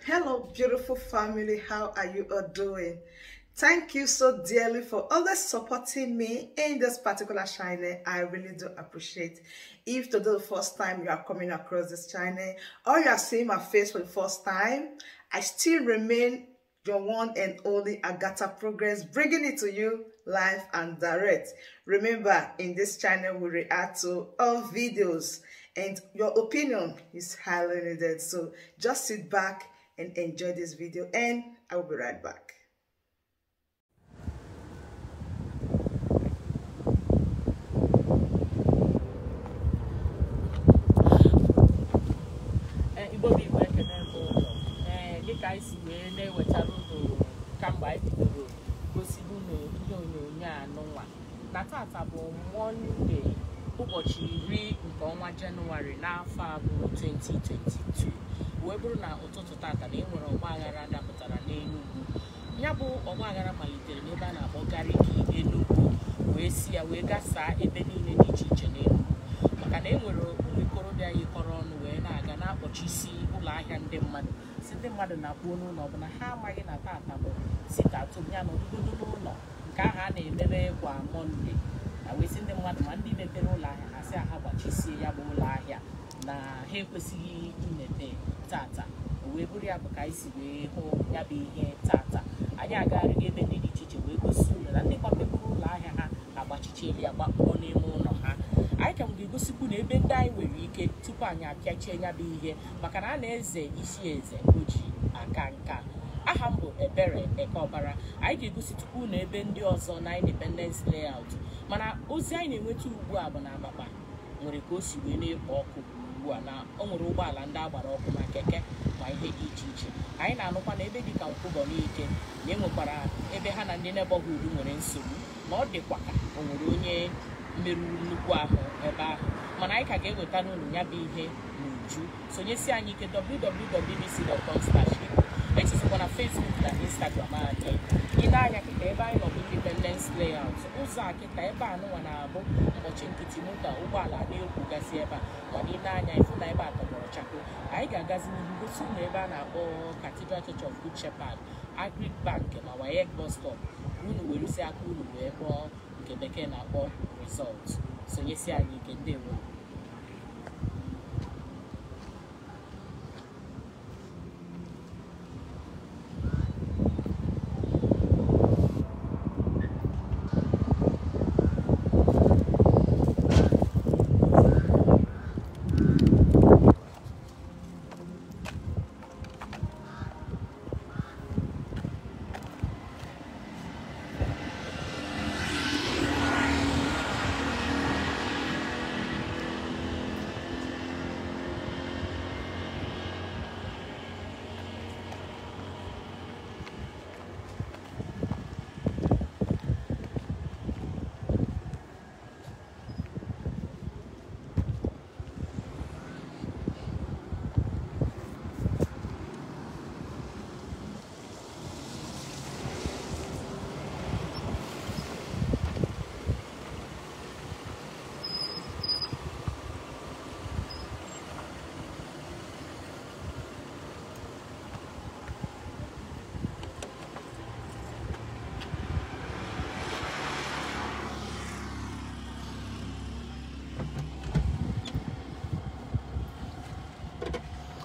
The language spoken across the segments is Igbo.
Hello, beautiful family. How are you all doing? Thank you so dearly for always supporting me in this particular channel. I really do appreciate. If today the first time you are coming across this channel or you are seeing my face for the first time, I still remain your one and only Agatha Progress, bringing it to you live and direct. Remember, in this channel we react to all videos and your opinion is highly needed. So just sit back and enjoy this video, and I will be right back. Igbo bụ Igbo, ekene m ụlọ. Ee, dịka anyị si wee na-ewetara unu kamgbe anyị bidoro gosiri unu ihe onyonyo anụnwa na tata bụ Mọnde, ụbọchị 10 nke ọnwa Jenụwarị n'afọ a bụ 2022, wee bụrụ na ụtụtụ tata na enwere ọgbaghara dapụtara n'Enugwu. Ya bụ ọgbaghara malitere n'ebe a na-akpọ Gariki Enugwu, wee si ya wee gasaa ebe niile dị iche iche n'Enugwu, maka na e nwere ụmụ ikorobịa yikọrọ ọnụ wee na-aga na-akpọchisi ụlọ ahịa ndị mmadụ, si ndị mmadụ na-akpuo n'ụlọ, ọ bụ na ha amaghị na tata bụ sit at home, ya na ọdụgodo n'ụlọ nke ahụ a na-emebe kwa Mọnde, na wee sị ndị mmadụ ma ndị mepere ụlọ ahịa ha sị ha gbachisie ya bụ ụlọ ahịa na ha ekwesịghị imepe tata. O wee bụrụ ya bụ ka anyị si wee hụ ya bụ ihe tata. Anyị agagharịgo ebe ndị dị iche iche wee gosi unu na ndị gbapeburu ụlọ ahịa ha agbachichelu ya gbakpuo n'ime ụlọ ha. Anyị ka m ga-egosikwu na ebe ndị anyị nwere ike tupu anyị apịachie ya bụ ihe, maka na a na-eze isi eze o ji aka nka. Aha m bụ Ebere Ekeọbara. Anyị ga-egosi tupu na ebe ndị ọzọ na Independence Layout, mana ozi anyị na-enweta ugbu a bụ na Abakpa nwere ka o si wee na-ekpo ọkụ ugbu a, na o nwere ụgbọala ndị agbara ọkụ ma keke ma ihe dị iche iche. Anyị na-anụkwa na ebe dịka Nkwụbọ n'Ike na enwekwara ebe ha na ndị neighborhood nwere nsogbu, na ọ dịkwa ka o nwere onye merụrụ nnukwu ahụ ebe ahụ, mana anyị ka ga-eweta n'unu ya bụ ihe n'uju. Sonyesi anyị ike www.bbc.com/igbo, echezikwa na Facebook na Instagram anyị. Ị na-anya kịta ebe anyị nọ bụ Independence Layout, ụzọ a kịta ebe a nụnwa na-abụ ụbọchị nkịtị moto ụgbọala na-ekwugasị ebe a, mana ị na-anya ịfụ na ebe a tọgbọrọ chako. Anyị ga-agazi n'ihu gosi unu ebe a na-akpọ Cathedral Church of Good Shepherd, Agric Bank ma WAEC bus stop, unu werusi aka unu wee kpọọ nke bekee na-akpọ result. Sonyesi anyị ike, ndewo.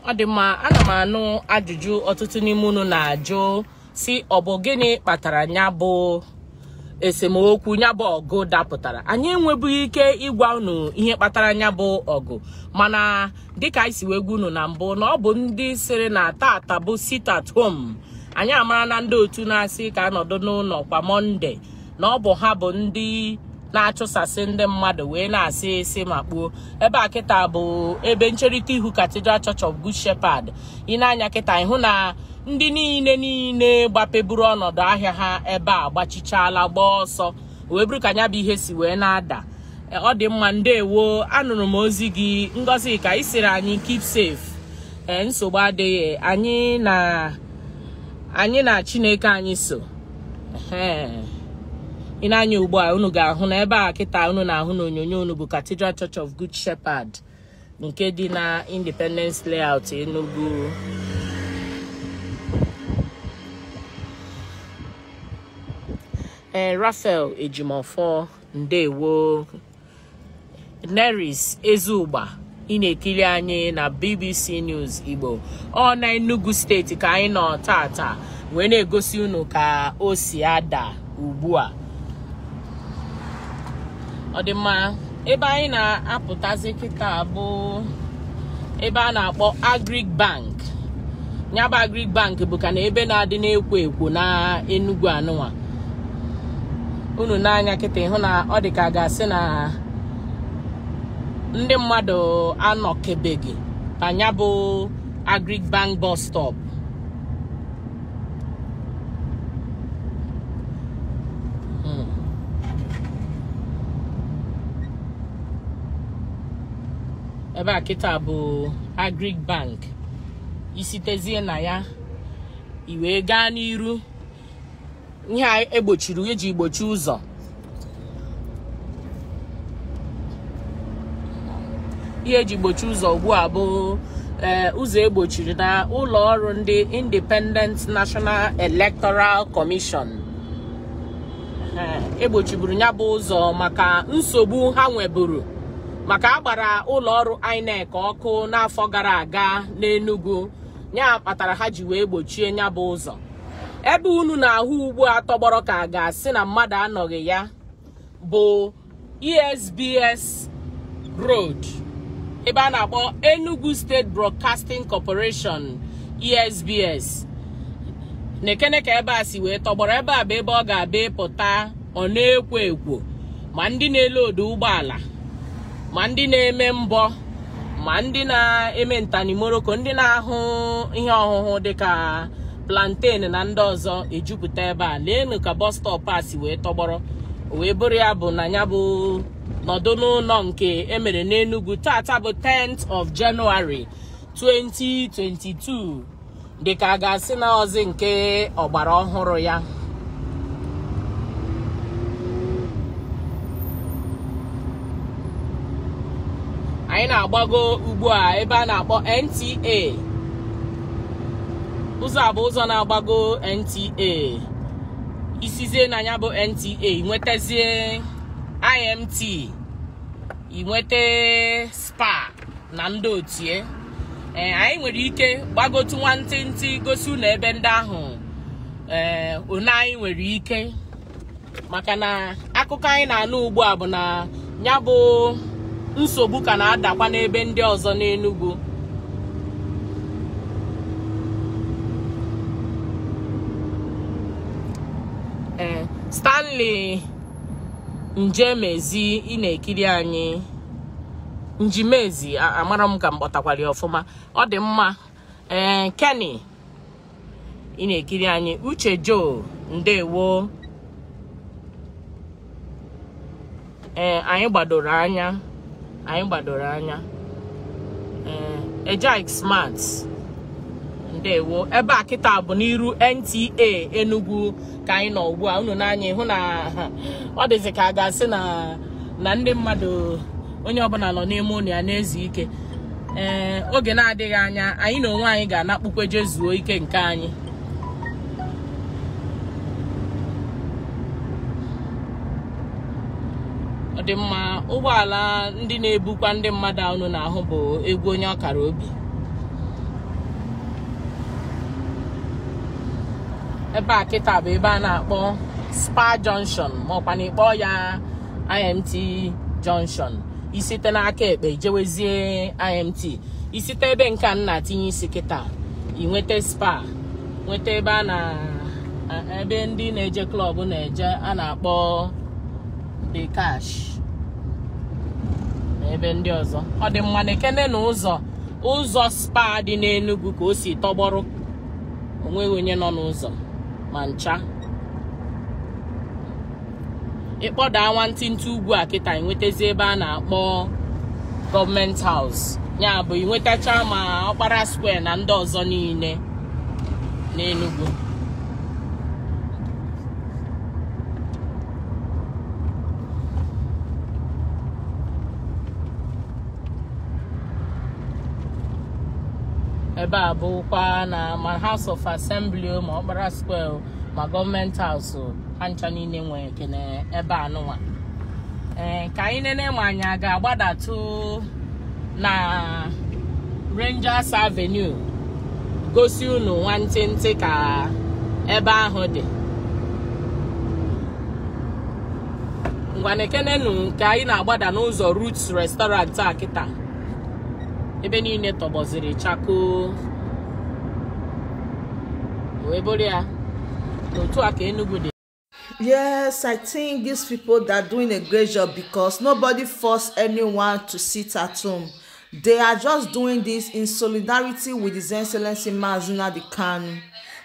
Ọ dị mma, ana m anụ ajụjụ ọtụtụ n'ime unu na-ajụ si ọ bụ gịnị kpatara ya bụ esemokwu, ya bụ ọgụ dapụtara. Anyị enwebughị ike ịgwa unu ihe kpatara ya bụ ọgụ, mana dịka anyị si wee gwa unu na mbụ na ọ bụ ndị sịrị na tata bụ sit at home. Anyị amara na ndị otu na-asị ka anọdụ n'ụlọ kwa Mọnde, na ọ bụ ha bụ ndị na-achụsasị ndị mmadụ wee na-asị isi ma kpuo. Ebe a kịta bụ ebe ncherịta ihu Cathedral Church of Good Shepherd. Ị na-anya kịta ịhụ na ndị niile gbapeburu ọnọdụ ahịa ha ebe a gbachichala gbaa ọsọ, wee bụrụ ka ya bụ ihe si wee na-ada. Ọ dị mma, ndewo. Anụrụ m ozi gị, Ngozi, ka ị sịrị anyị keep safe. Ee, nsogbu adịghị, anyị na Chineke anyị so. Ị na-anya ugbu a unu ga-ahụ na ebe a kịta unu na-ahụ n'onyonyo unu bụ Cathedral Church of Good Shepherd nke dị na Independence Layout, Enugu. Ee, Raphael Ejimofo, ndewo. Neris Ezugba, ị na-ekiri anyị na BBC News Igbo. Ọ na Enugu steeti ka anyị nọ tata wee na-egosi unu ka o si ada ugbu a. Ọ dị mma, ebe anyị na-apụtazi kịta bụ ebe a na-akpọ Agric Bank. Ya bụ Agric Bank bụ ka na ebe na-adị na-ekwo ekwo na Enugu anụnwa. Unu n'anya kịta ịhụ na ọ dị ka a ga-asị na ndị mmadụ anọkebeghị anya bụ Agric Bank bus stop. Ebe a kịta bụ Agric Bank. Isitezie na ya i wee gaa n'iru, ihe a egbochiri eji gbochi ụzọ. Ihe eji gbochi ụzọ ugbu a bụ ụzọ egbochiri na ụlọ ọrụ ndị Independent National Electoral Commission. Egbochiburu ya bụ ụzọ maka nsogbu ha nweburu maka agbara ụlọ ọrụ INEC ọkụ n'afọ gara aga n'Enugu. Ya kpatara ha ji wee gbochie ya bụ ụzọ. Ebe unu na-ahụ ugbu a tọgbọrọ ka a ga-asị na mmadụ anọghị ya bụ ESBS Road, ebe a na-akpọ Enugu State Broadcasting Corporation, ESBS. Na-ekene ka ebe a si wee tọgbọrọ. Ebe a bụ ebe ọ ga-abịa ịpụta, ọ na-ekwo ekwo ma ndị na-elodu ụgbọala, ma ndị na-eme mbọ, ma ndị na-eme ntanimoroko, ndị na-ahụ ihe ọhụhụ dịka plantain na ndị ọzọ ejupụta ebe a. Leenụ ka bus stop a si wee tọgbọrọ. Wee bụrụ ya bụ na ya bụ nọdụ n'ụlọ nke emere n'Enugu tata bụ 10th of January 2022, dịka a ga-asị na ọzi nke ọgbara ọhụrụ ya. Anyị na-agbago ugbu a ebe a na-akpọ NTA. Ụzọ a bụ ụzọ na-agbago NTA. Isizie na ya bụ NTA, nwetazie IMT, inweta spa na ndị otie. Ee, anyị nwere ike gbagotu nwantịntị gosi unu ebe ndị ahụ. Ee, one anyị nwere ike, maka na akụkọ anyị na-anụ ugbu a bụ na ya bụ nsogbu ka na-adakwa n'ebe ndị ọzọ n'Enugu. Ee, Stanley Njemezi, ị na-ekiri anyị. Njimezi, amara m ka m kpọtakwara ya ọfụma. Ọ dị mma. Ee, Kenny, ị na-ekiri anyị. Uche Joe, ndewo. Ee, anyị gbadoro anya, anyị gbadoro anya. Ee, Ejaik Smart, ndewo. Ebe a kịta bụ n'iru NTA Enugu ka anyị nọ ugbu a. Unu n'anya ịhụ na ọ dịzị ka a ga-asị na ndị mmadụ, onye ọbụla nọ n'ime ụlọ ya na-ezu ike. Ee, oge na-adịghị anya anyị na onwe anyị ga-anakpukwe je zuo ike nke anyị. Ọ dị mma. Ụgbọala ndị na-ebukwa ndị mmadụ unu na-ahụ bụ egwu onye ọkara obi. Ebe a kịta bụ ebe a na-akpọ Spa Junction, ma ọkwa na ịkpọ ya IMT Junction. Isite n'aka ekpe ijewezie IMT. Isite ebe nke a na-atinye isi kịta, inweta spa, nweta ebe a na ebe ndị na-eje klọb na-eje a na-akpọ The Cash na ebe ndị ọzọ. Ọ dị mma. Na ekene na ụzọ spa dị n'Enugu ka o si tọgbọrọ, onweghị onye nọ n'ụzọ ma ncha. Ịkpọda nwantịntị ugwu a kịta, inwetazi ebe a na-akpọ Gọọmenti House. Ya bụ inwetacha ma Ọkpara Square na ndị ọzọ niile n'Enugu. Ebe a bụkwa na ma House of Assembly, ma Ọkpara Square, Ma Government House ha ncha niile nwee ekene ebe anụnwa. Ee, ka anyị nene ma anyị a ga-agbadatụ na Rangers Avenue gosi unu nwantịntị ka ebe ahụ dị. Ngwanekenenu nke anyị na-agbada n'ụzọ Roots Restaurant a kịta, ebe niile tọgbọziri chakoo wee bụrụ ya otu a ka Enugu dị. Yes, I think these people, they are doing a great job because nobody forced anyone to sit at home. They are just doing this in solidarity with His Excellency Mazi Nnamdi Kanu.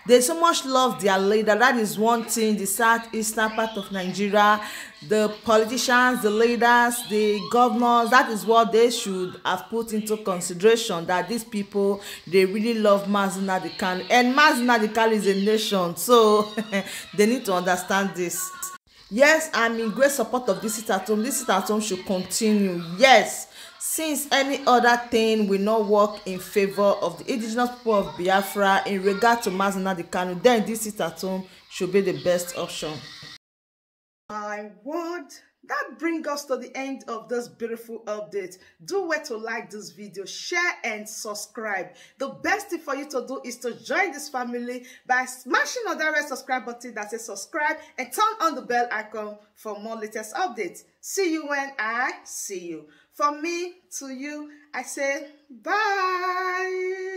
They so much love their leader. That is one thing the southeastern part of Nigeria, the politicians, the leaders, the governors, that is what they should have put into consideration, that these people, they really love Mazi Nnamdi Kanu. And Mazi Nnamdi Kanu is a nation, so they need to understand this. Yes, I'm in great support of this sit at home. This sit at home should continue. Yes, since any other thing will not work in favor of the indigenous people of Biafra in regard to Mazi Nnamdi Kanu, then this sit at home should be the best option. My word, that brings us to the end of this beautiful update. Do well to like this video, share and subscribe. The best thing for you to do is to join this family by smashing on that red subscribe button that says subscribe and turn on the bell icon for more latest updates. See you when I see you. From me to you, I say bye.